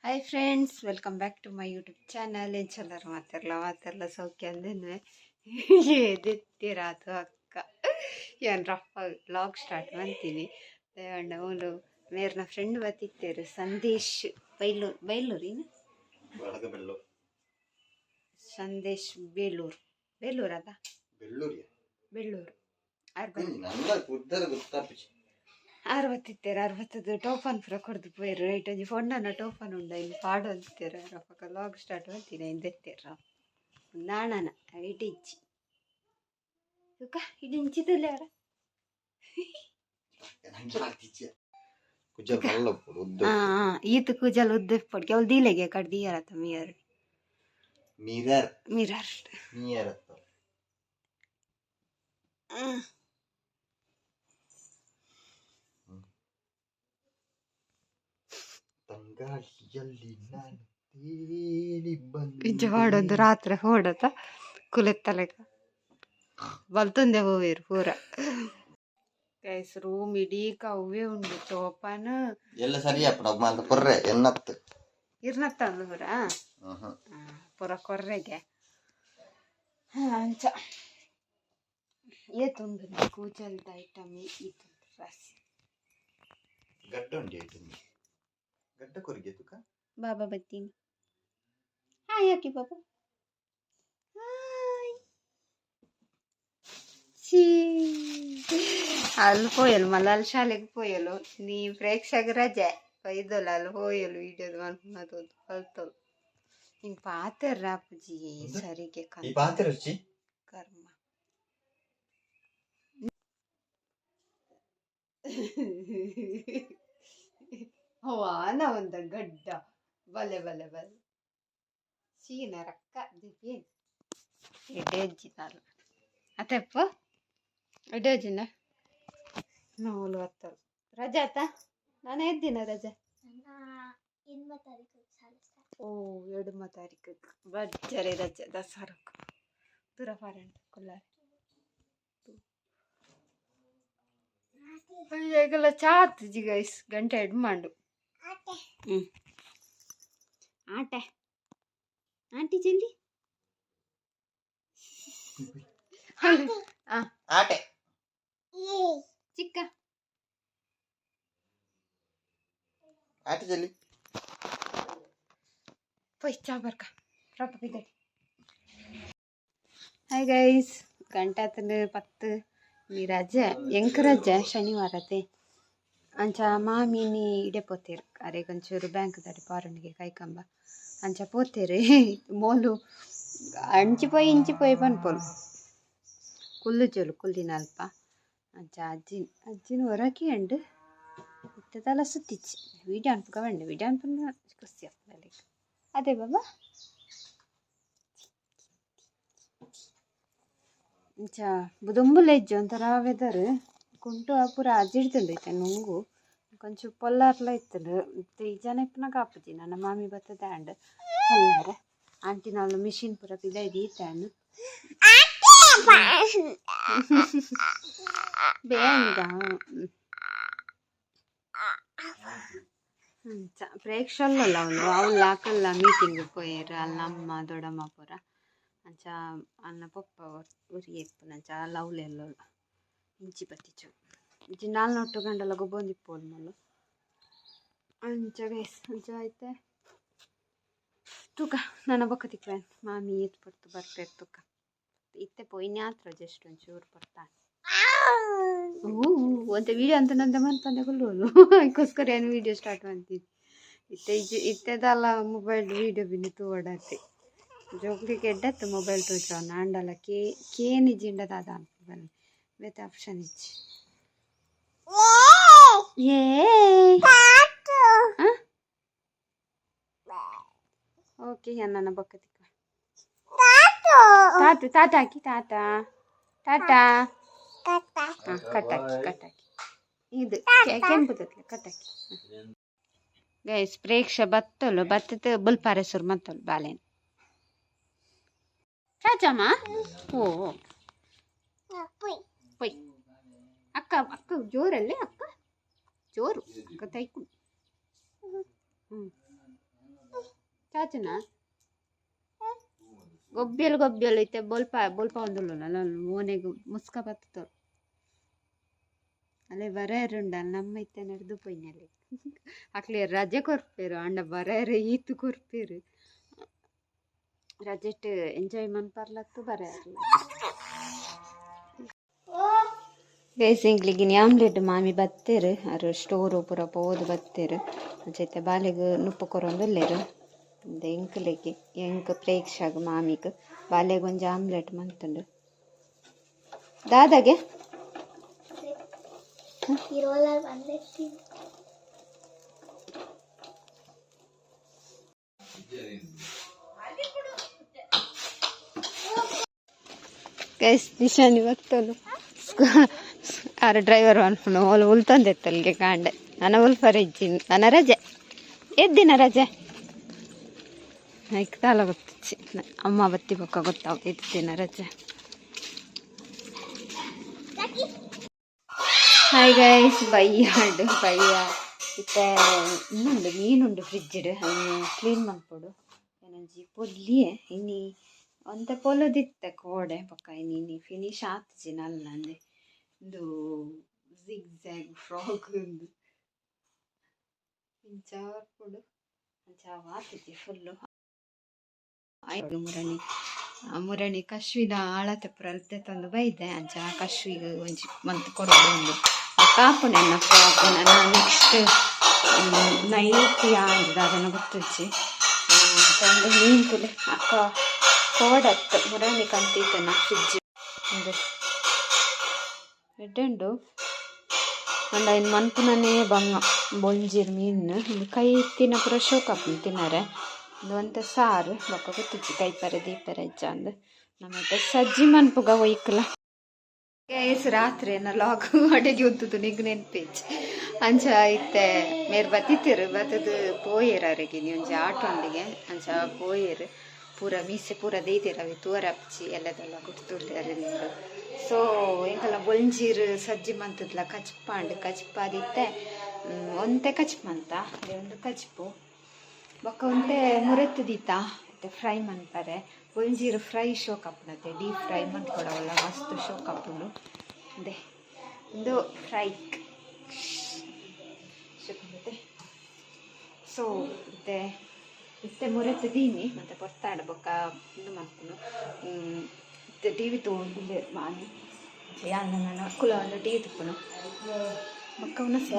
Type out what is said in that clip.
Hi friends, welcome back to my YouTube channel. ಎಂಚಲ್ಲರ್ ಮಾತೆರ್ಲ? ಮಾತೆರ್ಲ ಸೌಖ್ಯ ಅಂದೇನೆ. ಏದೆತ್ತಿರಾತು ಅಕ್ಕ ಏನ್ ರಫ ವ್ಲಾಗ್ ಸ್ಟಾರ್ಟ್ ಮಂತೀನಿ. ದೇವಣ್ಣ ಮೂಲು ಮೇರ್ನ ಫ್ರೆಂಡ್ ಬತ್ತಿತ್ತೇರು, ಸಂದೇಶ್ ಬೈಲೂರು. ಬೈಲೂರಿನ ಸಂದೇಶ್ ಬೇಲೂರು. ಬೇಲೂರು ಅದ. ಬೆಳ್ಳೂರಿಯ. ಬೆಳ್ಳೂರು. ನನ್ನ ಪುದ್ದರ ಗೊತ್ತಾಪಿಚಿ. ಅರವತ್ತಿತ್ತೇರು. ಅರವತ್ತದ್ದು ಟೋಪನ್ ಪೂರ ಕೊಡ್ದು ಪೋಯೆರ್. ರೈಟ್ ಒಂಜಿ ಫೊಣ್ಣನ ಟೋಪನ್ ಉಂಡ ಇನ್ನು ಪಾಡೊಂದಿತ್ತೆರ್. ಅಪಗ ವ್ಲಾಗ್ ಸ್ಟಾರ್ಟ್ ಮಲ್ತಿನಿ. ಐನ್ ದೆತ್ತೆರ್. ನಾಣನ ಇಡಿಜ್ಜಿ ತುಕ ಇಡಿಂಚಿದುಲ್ಲಾರ. ಕುಜಲ್ ಮಲ್ಲ ಉಪ್ಪುಡು, ಉದ್ದ. ಈತ್ ಕೂಜಲ್ ಉದ್ದ ಇಪ್ಪೊಡು. ಕೆಲವು ದೀಲೆಗೆ ಕಡ್ ದೀಯರತ್ತ ಮಿಯರ್. ಮಿರರ್. ಮಿರರ್. ನಿಯರ್. ತಂಗಾಳಿಯಲ್ಲಿ ನಾನು ತೇಲಿ ಇಂಚ ಪಾಡೊಂದು ರಾತ್ರೆ ಹೋಡತ ಕುಲೆತ್ತಲೆಕ ಬಲ್ತೊಂದೆ ಹೋವೇರು ಪೂರ. ಗೈಸ್, ರೂಮ್ ಇಡೀ ಅವ್ವೇ ಉಂಡು ಚೋಪಾನ. ಎಲ್ಲ ಸರಿ ಅಪ್ಪಣ ಮಾಂತ ಕೊರ್ರೆ ಎನ್ನತ್ತು. ಇರ್ನತ್ತಂದು ಪೂರ. ಹ್ಮ್. ಪೂರ ಕೊರ್ರೆಗೆ. ಅಂಚ ಏತುಂಡು ಕೂಜಲ್ದ ಐಟಮ್ ಈತುಂಡು ರಾಸಿ. ಗಡ್ಡ ಉಂಡಿ ಐಟಮ್, ಗಡ್ಡ ಕೊರಿಗೆ ತುಕ. ಬಾಬಾ ಬತ್ತೀನಿ. ಹಾಯ್ ಹಾಕಿ ಬಾಬಾ, ಹಾಯ್. ಛೀ, ಅಲ್ಲಿ ಪೋಯಲು ಮಲ್ಲ, ಅಲ್ಲಿ ಶಾಲೆಗೆ ಪೋಯಲು. ನೀ ಪ್ರೇಕ್ಷಕ ರಜೆ ಬೈದೊಲ್ಲ. ಅಲ್ಲಿ ಪೋಯಲು, ವಿಡಿಯೋದು ಮಲ್ಪುನದು ಕಲ್ತೊಲು. ಹಿಂಗೆ ಪಾತೆರ್ರ ಅಪ್ಪುಜಿ ಸರಿಗೆ. ಈ ಪಾತ್ರೆ ರುಚಿ. ಕರ್ಮ. ವಾನ ಒಂದ ಗಡ್ಡ. ಬಲೆ ಬಲೆ ಬಲೆ. ಚೀನ ರಕ್ಕ ದಿವ್ಯೆ ಎಡ್ಡೆಜ್ಜಿನಾಲು ಅತ್ತೆಪ್ಪ ಎಡ್ಡೆಜ್ಜಿನ ನೂಲು ಹತ್ತರು. ರಜೆ ಆತ? ನಾನು ಎದ್ದಿನ ರಜೆ. ಎಣ್ಮ ತಾರೀಕು ಶಾಲೆ ಸ್ಟಾರ್ಟ್. ಓ, ಎಡುಮ ತಾರೀಕು ಬಜ್ಜರೆ ರಜೆ. ದಸರಕ್ಕೆ ದೂರ ಫಾರೆಂಟ್ ಕೊಲ್ಲಾರೆ. ಈಗೆಲ್ಲ ಚಾತ್ ಗೈಸ್. ಗಂಟೆ ಎಡ್ ಮಾಡು. ಹ್ಞೂ, ಆಟೆ ಆಂಟಿ ಜಲ್ದಿ. ಆ. ಆಟೆ. ಚಿಕ್ಕ. ಆಟೆ ಜಲ್ಲಿ. ಪೊಯ್ ಚಾ ಬರ್ಕ ರಪ್ಪ ಬಿದ್ದಡಿ. ಹಾಯ್ ಗೈಸ್, ಗಂಟೆ ಆತಂದು 10. ಈ ರಜೆ ಎಂಕ್ ರಜೆ ಶನಿವಾರತೆ. ಅಂಚ ಮಾಮಿನಿ ಇಡೆ ಪೋತೇರು. ಅರೆಗ್ ಒಂಚೂರು ಬ್ಯಾಂಕ್ ದಾಡಿ ಪಾರುಂಡಿಗೆ ಕೈಕಂಬ. ಅಂಚ ಪೋತೇರು. ಮೋಲು ಅಂಚಿ ಪೋಯಿ ಇಂಚಿ ಪೋಯಿ ಪನ್ಪೊಲು. ಕುಲ್ಲುಜೋಲು ಕುಲ್ಲಿನ ಅಲ್ಪ. ಅಂಚ ಅಜ್ಜಿ ಅಜ್ಜಿನ ಹೊರಗೆ ಉಂಡು. ಇತ್ತದಲ್ಲ ಸುತ್ತಿಚ್ಚಿ ವೀಡಿಯೋ ಅನ್ಪುಗ ಬಂಡೆ. ವೀಡಿಯೋ ಅನ್ಪುನ ಖುಷಿ ಆಗ್ತದೆ. ಅದೇ ಬಾಬಾ. ಅಂಚ ಬುದೊಂಬುಲ ಇಜ್ಜಿ, ಒಂಥರ ವೆದರ್. ಕುಂಟು ಪೂರ ಅಜಿಡ್ದುಂಡು ಇತ್ತೆ. ನುಂಗು ಕೊಂಚ ಪೊಲ್ಲಾರ್ಲ ಇತ್ತುಂಡು. ಇತ್ತೆ ಈ ಜನ ಇಪ್ಪುನಗ ಆಪುಜಿ. ನನ್ನ ಮಾಮಿ ಬತ್ತದ ಆಂಡ್ ಪೊಲ್ಲಾರೆ. ಆಂಟಿನವ್ಲು ಮಿಷಿನ್ ಪೂರ ಪಿದಯಿ ದೀತಾನು ಬೇಂದ. ಅಂಚ ಪ್ರೇಕ್ಷಲ್ಲಲ್ಲ ಅವಳು ಅವಳು ಹಾಕಲ್ಲ. ಮೀಟಿಂಗ್ ಪೋಯೆರ್ ಅಲ್ಲ ಅಮ್ಮ ದೊಡ್ಡಮ್ಮ ಪೂರ. ಅಂಚ ಅನ್ನ ಪೊಪ್ಪ ಉರಿ ಇಪ್ಪುನ. ಅಂಚ ಅಲ್ಲ ಅವ್ಲು ಎಲ್ಲೋಳು ಇಂಚಿ ಬತ್ತಿಚು ಇಂಚಿ ನಾಲ್ ನೊಟ್ಟು ಗಂಡಲ ಗೊಬ್ಬೊಂದಿಪ್ಪೋಳು ಮೊಲು. ಅಂಚ ಗೈಸ್, ಅಂಚ ಐತೆ. ತೂಕ ನನ್ನ ಬೊಕ್ಕ ತಿಕ್ವೆ. ಮಾಮಿ ಏತ್ ಪೊರ್ತು ಬರ್ಪೇರು ತುಕ. ಇತ್ತೆ ಪೋಯಿನ ಜಸ್ಟ್ ಒಂಚೂರು ಪೊರ್ತಾ. ಓ, ಒಂತೆ ವೀಡಿಯೋ ಅಂತ ನಂದ ಮನ್ಪಂದೆ ಕುಲ್ಲೋಲು. ಅದಕ್ಕೋಸ್ಕರ ಏನು ವೀಡಿಯೋ ಸ್ಟಾರ್ಟ್ ಮಾಡ್ತೀನಿ. ಇತ್ತೆ ಇಜ್ಜಿ ಇತ್ತೆದಲ್ಲ ಮೊಬೈಲ್ ವೀಡಿಯೋ ಬಿನ್ನಿ ತೂವಡತ್ತೆ. ಜೋಕ್ಲಿಗೆ ಎಡ್ಡತ್ತು ಮೊಬೈಲ್ ತೋಜಾವನ. ಆಂಡಲ ಕೇ ಕೇನ್ ಇಜ್ಜಿಂಡ ದಾದ ಅನ್ಪು, ಬೇತೆ ಆಪ್ಷನ್ ಇಜ್ಜಿ. ಏ, ಓಕೆ, ನನ್ನ ಬೊಕ್ಕ ತಿಕ್ಕ. ತಾತ ತಾತ ಹಾಕಿ. ತಾತ ಟಾಟಾ. ಹಾಂ, ಕಟ್ ಹಾಕಿ, ಕಟ್ ಹಾಕಿ. ಇದು ಕೆಂಪು ತತ್ಲೆ ಕಟ್ ಹಾಕಿ. ಗೈಸ್, ಪ್ರೇಕ್ಷ ಬತ್ತಲು ಬತ್ತದ ಬುಲ್ಪಾರೆ ಸುರು ಮಂತಲು ಬಾಲೆನ್. ಚಾಚಮ್ಮ ಓ. ಪೊಯ್ ಅಕ್ಕ ಅಕ್ಕ ಜೋರಲ್ಲೇ ಅಕ್ಕ ಜೋರು ಅಕ್ಕ ತೈಕು. ಹ್ಞೂ. ತಾಚುನ ಗೊಬ್ಬಿಯಲ್ ಗೊಬ್ಬಿಯಲ್ ಇತ್ತೆ ಬೊಲ್ಪ ಬೊಲ್ಪ ಒಂದುಲ್ಲ ಮೋನೆಗ್ ಮುಸ್ಕ ಬತ್ತುತ್ತೋರು ಅಲ್ಲೇ ಬರೇರುಂಡ ನಮ್ಮ ಇತ್ತೆ ನಡೆದು ಪೋಯಿನಲ್ಲಿ ಅಕ್ಲೆ ರಜೆ ಕೊರ್ಪೇರು ಅಂಡ ಬರೇರು ಈತು ಕೊರ್ಪೇರು ರಜೆಟ್ ಎಂಜಾಯ್ ಮನ್ಪರ್ಲತ್ತು ಬರೇರ್ಲ. ಗೈಸ್, ಎಂಕ್ಲೆಗ್ ಆಮ್ಲೆಟ್ ಮಾಮಿ ಬತ್ತೇರು. ಅರು ಸ್ಟೋರು ಪೂರ ಪೋದು ಬತ್ತೇರು. ಅಂಚ ಬಾಲೆಗ್ ನುಪ್ಪು ಕೊರೊಂದುಲ್ಲೆರ್. ಇಂದೆ ಎಂಕ್ಲೆಗ್, ಎಂಕ್, ಪ್ರೇಕ್ಷಾಗ್, ಮಾಮಿಗ್, ಬಾಲೆಗ್ ಒಂಜಿ ಆಮ್ಲೆಟ್ ಮಂತುಂಡು. ದಾದಾಗೆ? ಈ ರೋಲರ್ ಬಂದೈತಿ. ಗೈಸ್, ನಿಶಾನಿ ಬತ್ತಲು. ಆರು ಡ್ರೈವರ್ ಅನ್ಕೊಂಡು ಓಲು ಉಲ್ತೊಂದಿತ್ತಲ್ಗೆ ಕಾಂಡೆ. ನನ್ನ ಉಲ್ಫರ್ ಇಜ್ಜಿ, ನನ್ನ ರಜೆ ಎದ್ದಿನ ರಜೆ ಐಕ್ ತಾಲ ಗೊತ್ತಿಚ್ಚಿ. ಅಮ್ಮ ಬತ್ತಿ ಬೊಕ್ಕ ಗೊತ್ತಾವ್ ಎದ್ದಿನ ರಜೆ. ಹಾಯ್ ಗೈಸ್, ಬಯ್ಯಾಂಡು ಬಯ್ಯ. ಇತ್ತೆ ಇನ್ನುಂಡು ಮೀನುಂಡು ಫ್ರಿಜ್ಡ್, ಅಯ್ನ್ ಕ್ಲೀನ್ ಮಲ್ಪೊಡು. ಏನಂಜಿ ಪೊಲ್ಲಿಯೆ ಇನಿ ಒಂತೆ ಪೊಲುದಿತ್ತೆ ಕೋಡೆ. ಬೊಕ್ಕ ಇನಿ ಇನಿ ಫಿನಿಶ್ ಆತಿಜಿ ನಲ್ಲಂದೆ. ಉಂದು ಜಿಗ್ ಜ್ಯಾಗ್ ಫ್ರಾಗ್. ಉಂದು ಇಂಚ ಬರ್ಪುಂಡು. ಅಂಚ ಆತಿಜಿ ಫುಲ್ಲು. ಮುರಣಿ ಮುರಣಿ ಕಶ್ವಿದ ಆಳತೆ ಪೂರ ತಂದು ಬೈದೆ. ಅಂಚ ಕಶ್ವಿಗ್ ಒಂಜಿ ಮಂತ್ ಕೊರೊಡು. ಉಂದು ಕಾಪುಂಡು ಎನ್ನ ಫ್ರಾಕ್. ನನ್ನ ನೆಕ್ಸ್ಟ್ ನೈಟ್ ಯಾವ್ದು ದಾದನ ಗೊತ್ತುಜ್ಜಿ. ತಂದು ಮೀನು ತುಲೆ ಅಕ್ಕ ಕೋಡತ್ತು ಮುರಾಣಿ ಕಂತೀತನ ಫ್ರಿಜ್. ಉಂದು ಎಡ್ಡೆ ಉಂಡು. ಅಂಡ ಇನ್ ಮನ್ಪುನನೇ ಬಂಗ. ಬೊಂಜಿರ್ ಮೀನು ಉಂದು ಕೈ ತಿನ್ನ ಪೂರ ಶೋಕ್ ಆಪುಂಡು ತಿನ್ನರೆ. ಉಂದು ಒಂತೆ ಸಾರು. ಬೊಕ್ಕ ಗೊತ್ತುಜ್ಜಿ ಕೈಪರೆ ದೀಪರೆ ಇಜ್ಜಾಂದ್. ನಮ್ಮತ್ತೆ ಸಜ್ಜಿ ಮನ್ಪುಗ ಒಯ್ಕಲ. ಗೈಸ್, ರಾತ್ರಿ ಎನ್ನ ಲಾಗ್ ಅಡೆಗೆ ಉಂತುದು ನಿಗ್ ನೆನ್ಪೇಜ್. ಅಂಚ ಇತ್ತೆ ಮೇರ್ ಬತ್ತಿತ್ತೆರ್, ಬತ್ತದು ಪೋಯೆರ್. ಅರೆಗೆ ಒಂಜಿ ಆಟೊಂಡಿಗೆ ಅಂಚ ಪೋಯೆರ್. ಪೂರ ಮೀಸೆ ಪೂರ ದೀತೆರ್. ಅವೆ ತೂವರೆ ಅಪ್ಚಿ ಎಲ್ಲದೆಲ್ಲ ಕುಡ್ತುಲ್ಲೆರ್. ಸೊ ಎಂಕಲ್ನ ಬೊಂಜಿರ್ ಸಜ್ಜಿ ಮಂತುದ್ಲ ಕಚ್ಪಾಂಡ್. ಕಚ್ಪಾದಿತ್ತೆ ಒಂತೆ ಕಚ್ಪ್ ಮಂತ. ಒಂದು ಕಚ್ಪು ಬೊಕ್ಕ ಒಂತೆ ಮುರೆತ್ತು ದೀತ. ಇತ್ತೆ ಫ್ರೈ ಮನ್ಪರೆ. ಬೊಂಜಿರ್ ಫ್ರೈ ಶೋಕ್ ಆಪುಂಡತೆ. ಡೀಪ್ ಫ್ರೈ ಮನ್ಪೊಡವಲ್ಲ, ಮಸ್ತ್ ಶೋಕ್ ಆಪುಂಡು. ಇಂದೆ ಉಂದು ಫ್ರೈ ಶೋಕ್. ಸೊ ಇತ್ತೆ ಇತ್ತೆ ಮುರೆತ್ತು ದೀನಿ ಮತ್ತೆ ಪೊರ್ತಾಂಡ್. ಬೊಕ್ಕ ಉಂದು ಮನ್ಪುನು. ಇತ್ತೆ ಟಿವಿ ತೂವೊಂದುಲ್ಲೆರ್ ಮಾಮಿ. ಯಾನ್ ನನ್ನ ಕುಲ ಒಂದು ಟಿವಿ ತುಪ್ಪುನು. ಬೊಕ್ಕ ಉನಸ್.